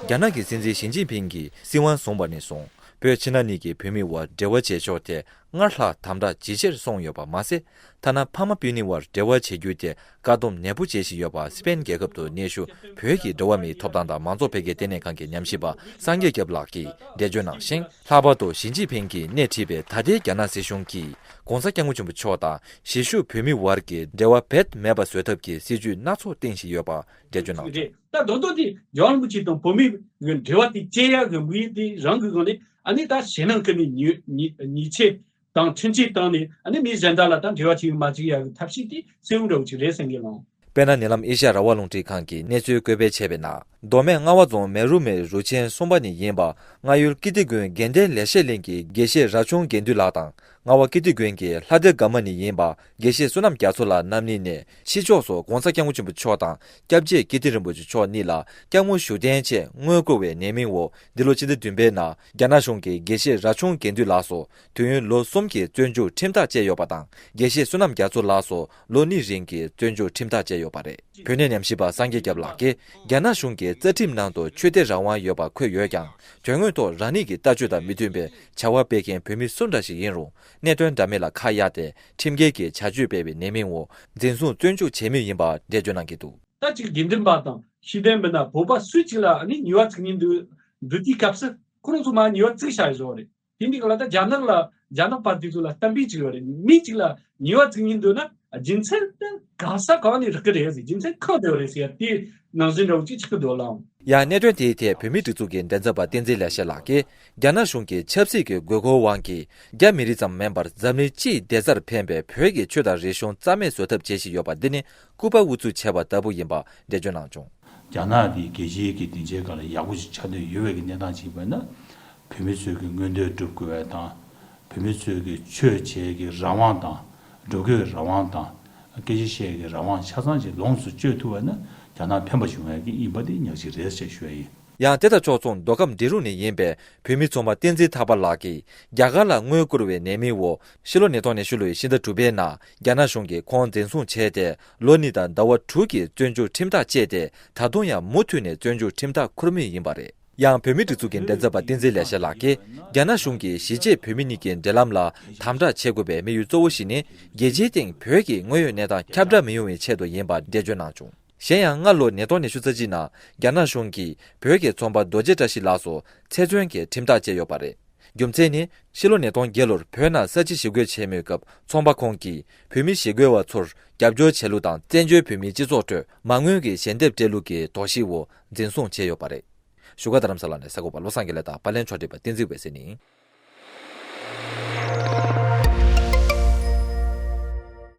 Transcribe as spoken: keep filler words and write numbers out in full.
རྒྱ་ནག་གི་སྲིད་འཛིན་ཞི་ཅིན་ཕིང་གིས་སྲིད་དབང་བཟུང་བ་ནས་བཟུང་བོད་ཕྱི་ནང་གཉིས་ཀྱི་བོད་མི་དབར་འབྲེལ་བ་བྱེད་ཕྱོགས་ཐད་སྔར་ལྷག་དམ་དྲག་ཇེ་ཆེར་སོང་ཡོད་པ་མ་ཟད། ཐ་ན་ཕ་མ་སྤུན་ཉེ་དབར་འབྲེལ་བ་བྱེད་རྒྱུའི་ཐད་བཀག་སྡོམ་ནན་པོ་བྱེད་བཞིན་ཡོད་པ། སི་པེན་རྒྱལ་ཁབ་ཏུ་གནས་བཞུགས་བོད་ཀྱི་འགྲོ་བ་མིའི་ཐོབ་ཐང་དང་མང་གཙོ་འཕེལ་རྒྱས་ལྟེ་གནས་ཁང་གི་ཉམས་ཞིབ་པ་སངས་རྒྱས་སྐྱབས་ལགས་ཀྱིས་འགྲེལ་བརྗོད་གནང་ཞིང་། ལྷག་པར་དུ་ཞི་ཅིན་ཕིང་གིས་སྣེ་ཁྲིད་པའི་ད་ལྟའི་རྒྱ་ནག་སྲིད་གཞུང་གིས་༸གོང་ས་༸སྐྱབས་མགོན་ཆེན་པོ་མཆོག་དང་གཞིས་བཞུགས་བོད་མི་དབར་གྱི་འབྲེལ་བ་རྦད་མེད་པ་བཟོ་ཐབས་ཀྱི་སྲིད་ཇུས་སྣ་ཚོགས་བཏིང་བཞིན་ཡོད་པ་འགྲེལ་བརྗོད་གནང་སོང་། ད་རྡོག་རྡོག་དེ་རྒྱལ་བ་རིན་པོ་ཆེ་དང་བོད་མི་གི་འབྲེལ་བ་དེ་བཅད་ཡག་གི་དམིགས་ཡུལ་དེ་རང་གི་སྒང་ནས། ཨ་ནི་ད་ཞེད་སྣང་ཀུན་ནས་ཉེས་ཉེས་ཉེས་ཆད་དང་ཁྲིམས་ཆད་བཏང་ནས། ཨ་ནི་མི་གཞན་དག་ལ་ད་འབྲེལ་བ་བྱེད་ཡག་མ་བྱེད་ཡག་གི་ཐབས་ཤེས་དེ་གསལ་བོ་འདྲ་བོ་ཅིག་རེད་བསམ་གྱི་ལགས། དཔེར་ན། ནེ་ལམ་ཨེ་ཤ་ཡ་རང་དབང་རླུང་འཕྲིན་ཁང་གིས་གནས་ཚུལ་བཀོད་སྤེལ་བྱས་པའི་ནང་། མདོ་སྨད་རྔ་བ་རྫོང་མེ་རུ་མའི་རུ་ཆེན་གསུམ་པ་ནས་ཡིན་པ། རྔ་ཡུལ་ཀིརྟི་དགོན་དགེ་ལྡན་ལེགས་བཤད་གླིང་གི་དགེ་བཤེས་ར་ཆུང་དགེ་འདུན་ལགས་དང་། རྔ་བ་ཀིརྟི་དགོན་གྱི་ལྷ་སྡེ་དགའ་མ་ནས་ཡིན་པ་དགེ་བཤེས་བསོད་ནམས་རྒྱ་མཚོ་ལགས་རྣམ་གཉིས་ནས་ཕྱི་ཕྱོགས་སུ་༸གོང་ས་༸སྐྱབས་མགོན་ཆེན་པོ་མཆོག་དང་སྐྱབས་རྗེ་ཀིརྟི་རིན་པོ་ཆེ་མཆོག་གཉིས་ལ་སྐྱབས་མགོན་བཞུགས་གདན་ཆེད་དངུལ་བསྐུར་བའི་ཉེས་མིང་འོག་འདི་ལོ་ཕྱི་ཟླ་བདུན་པའི་ནང་རྒྱ་ནག་གཞུང་གིས་དགེ་བཤེས་ར་ཆུང་དགེ་འདུན་ལགས་སུ་དུས་ཡུན་ལོ་གསུམ་གྱི་བཙོན་འཇུག་ཁྲིམས་ཐག་བཅད་ཡོད་པ་དང་། དགེ་བཤེས་བསོད་ནམས་རྒྱ་མཚོ་ལགས་སུ་ལོ་གཉིས་རིང་གི་བཙོན་འཇུག་ཁྲིམས་ཐག་བཅད་ཡོད་པ་རེད། བོད་གནས་ཉམས་ཞིབ་པ་སངས་རྒྱས་སྐྱབས་ལགས་ཀྱིས་རྒྱ་ནག་གཞུང་གིས་རྩ་ཁྲིམས་ནང་དུ་ཆོས་དད་རང་དབང་ཡོད་པ་འཁོད་ཡོད་ཀྱང་། དོན་དངོས་ཐོག་རང་ཉིད་ཀྱི་ལྟ་སྤྱོད་དང་མི་མཐུན་པའི་བྱ་བ་སྤེལ་མཁན་བོད་མི་སུ་འདྲ་ཞིག་ཡིན་རུང་། གནད་དོན་འདྲ་མིན་ལ་ཁ་གཡར་ཏེ་ཁྲིམས་འགལ་གྱི་བྱ་སྤྱོད་སྤེལ་བའི་ཉེས་མིང་འོག་འཛིན་བཟུང་བཙོན་འཇུག་བྱེད་མུས་ཡིན་པ་འགྲེལ་བརྗོད་གནང་གི་འདུག། ད་ཅིག་དགེ་འདུན་པ་དང་ཤེས་ལྡན་མི་སྣ་བོད་པ་སུ་གཅིག་ལ་ཨ་ནི་ཉེས་པ་བཙུགས་སྙིང་འདོད་འདོད་དུས་སྐབས་སུ་ཁོ་རང་ཚོ་མར་ཉེས་པ་བཙུགས་བཞག་ཡོད་རེད། དེ་འདི་ག་ལ་ད་རྒྱ་ནག་ལ་རྒྱ་ནག་པ་དེ་ཚོ་ལ་གཏམ་དཔེ་ཅིག་ཡོད་རེད། མི་གཅིག་ལ་ཉེས་པ་བཙུགས་སྙིང་འདོད་ན་རྒྱུ་མཚན་དེ་ག་ས་གང་ནས་རག་གི་རེད་ཟེར། རྒྱུ་མཚན་གང་དེ་རེད་ཟེར་ཡ་དེ་ནང་བཞིན་འདྲ་བོ་ཅིག་ཆགས་ཀྱི་འདུག་ལགས། ཡང་གནད་དོན་དེའི་ཐད་བོད་མིའི་སྒྲིག་འཛུགས་ཀྱི་མགྲིན་ཚབ་པ་བསྟན་འཛིན་ལེགས་བཤད་ལགས་ཀྱིས། རྒྱ་ནག་གཞུང་གིས་ཆབ་སྲིད་ཀྱི་དགོས་མཁོའི་དབང་གིས་རྒྱ་མི་རིགས་ཙམ་མིན་པར་འཛམ་གླིང་སྤྱིའི་བདེ་རྩར་ཕན་པའི་བོད་ཀྱི་ཆོས་དང་རིག་གཞུང་རྩ་མེད་བཟོ་ཐབས་བྱེད་བཞིན་ཡོད་པ་འདི་ནི་སྐུད་པ་ཨུ་ཚུགས་བྱས་པ་ལྟ་བུ་ཡིན་པ་འགྲེལ་བརྗོད་གནང་བྱུང་། རྒྱ་ནག་དེ་རྒྱལ་སྤྱིའི་གི་སྡིངས་ཆའི་སྒང་ལ་ཡག་པོ་ཞིག་ཆགས་འདོད་ཡོད་པའི་གི་གནས་སྟངས་ཅིག་ཡིན་པ་ན། བོད་མི་ཚོའི་གི་མངོན་འདོད་སྒྲུབ་དགོས་པ་དང་། བོད་མི་ཚོའི་གི་ཆོས་བྱེད་ཀྱི་རང་དབང་དང་། འགྲོ་སྐྱོད་རང་དབང་དང་། སྐད་ཆ་བཤད་ཀྱི་རང་དབང་ཆ་ཚང་ཅིག་ལོངས་སུ་སྤྱོད་ཐུབ་པ་ན་རྒྱ་ནག་ཕན་པ་བྱུང་བའི་གི་ཡིན་པ་དེ་ཉག་གཅིག་རེད་ཅེས་ཞུ་ཡ་ཡིན། ཡང་དེ་དང་ཕྱོགས་མཚུངས་མདོ་ཁམས་འབྲི་རུ་ནས་ཡིན་པའི་བོད་མི་ཚོང་པ་བསྟན་འཛིན་ཐར་པ་ལགས་ཀྱིས་རྒྱ་གར་ལ་དངུལ་བསྐུར་བའི་ཉེས་མིང་འོག་ཕྱི་ལོ་ཉིས་སྟོང་ཉི་ཤུ་ལོའི་ཕྱི་ཟླ་དྲུག་པའི་ནང་རྒྱ་ནག་གཞུང་གིས་ཁོང་འཛིན་བཟུང་བྱས་ཏེ་ལོ་གཉིས་དང་ཟླ་བ་དྲུག་གི་བཙོན་འཇུག་ཁྲིམས་ཐག་བཅད་དེ། ད་དུང་ཡང་མུ་མཐུད་ནས་བཙོན་འཇུག་ཁྲིམས་ཐག་འཁུར་མུས་ཡིན་པ་རེད། ཡང་བོད་མིའི་སྒྲིག་འཛུགས་ཀྱི་མགྲིན་ཚབ་པ་བསྟན་འཛིན་ལེགས་བཤད་ལགས་ཀྱིས། རྒྱ་ནག་གཞུང་གིས་གཞིས་བྱེས་བོད་མི་གཉིས་ཀྱི་འབྲེལ་ལམ་ལ་དམ་དྲག་བྱེད་དགོས་པའི་དམིགས་ཡུལ་གཙོ་བོ་ཞིག་ནི། རྒྱལ་སྤྱིའི་སྟེང་བོད་ཀྱི་དངོས་ཡོད་གནས་སྟངས་ཁྱབ་བསྒྲགས་མི་ཡོང་བའི་ཆེད་དུ་ཡིན་པ་འགྲེལ་བརྗོད་གནང་བྱུང་། གཞན་ཡང་། སྔ་ལོ་ཉིས་སྟོང་ཉི་ཤུ་རྩ་གཅིག་ནང་རྒྱ་ནག་གཞུང་གིས་བོད་ཀྱི་ཚོང་པ་རྡོ་རྗེ་བཀྲ་ཤིས་ལགས་སུ་ཚེ་བཙོན་གྱི་ཁྲིམས་ཐག་བཅད་ཡོད་པ་རེད། རྒྱུ་མཚན་ནི། ཕྱི་ལོ་ཉིས་སྟོང་བརྒྱད་ལོར་བོད་ནང་ས་བྱི་ཞི་རྒོལ་བྱེད་མུས་སྐབས། ཚོང་པ་ཁོང་གིས་བོད་མི་ཞི་རྒོལ་བ་ཚོར་རྒྱབ་སྐྱོར་བྱས་ལུགས་དང་། བཙན་བྱོལ་བོད་མིའི་སྤྱི་ཚོགས་ཁྲོད་མ་དངུལ་གྱི་ཞལ་འདེབས་སྤྲད་ལུགས་ཀྱི་དོགས་གཞི་འོག་འཛིན་བཟུང་བྱས་ཡོད་པ་རེད། བཞུགས་སྒར་རྡ་རམ་ས་ལ་ནས་གསར་འགོད་པ་བློ་བཟང་དགེ་ལེགས་དང་། པར་ལེན་ཕྱོགས་སྒྲིག་པ་བསྟན་འཛིན་འོད་ཟེར་ནས་ཡིན།